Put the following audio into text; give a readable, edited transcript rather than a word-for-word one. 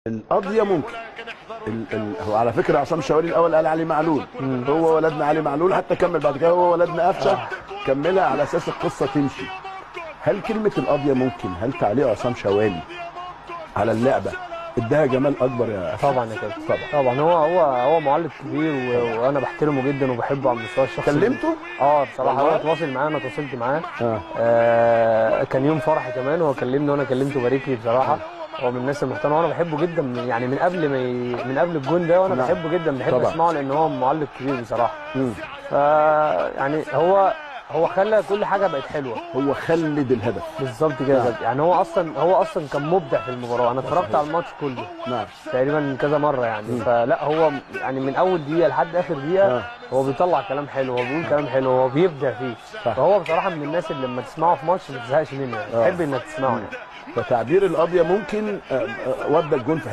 القضية ممكن هو على فكرة عصام شوالي الاول قال علي معلول، هو ولدنا علي معلول، حتى كمل بعد كده هو ولدنا قفشه، كملها على اساس القصة تمشي. هل كلمة القضية ممكن، هل تعليق عصام شوالي على اللعبة اداها جمال اكبر يا طبعا يا كابتن؟ طبعا هو معلق كبير وانا بحترمه جدا وبحبه على المستوى الشخصي. كلمته؟ بصراحة هو اتواصل معايا، انا تواصلت معاه. كان يوم فرحي كمان، هو كلمني وانا كلمته، بارك لي بصراحة. هو من الناس المحترمة وانا بحبه جدا، يعني من قبل ما من قبل الجون ده وانا بحبه جدا، بحب اسمعه لان هو معلق كبير بصراحة. يعني هو خلى كل حاجة بقت حلوة، هو خلد الهدف بالظبط كده. نعم. يعني هو اصلا كان مبدع في المباراة، انا اتفرجت على الماتش كله. نعم. تقريبا كذا مرة يعني. فلا هو يعني من اول دقيقة لحد اخر دقيقة. هو بيطلع كلام حلو، هو بيقول كلام حلو، هو بيبدع فيه. فهو بصراحة من الناس اللي لما تسمعه في ماتش ما تزهقش منه، يعني تحب انك تسمعه يعني. فتعبير القضية ممكن ودى الجون في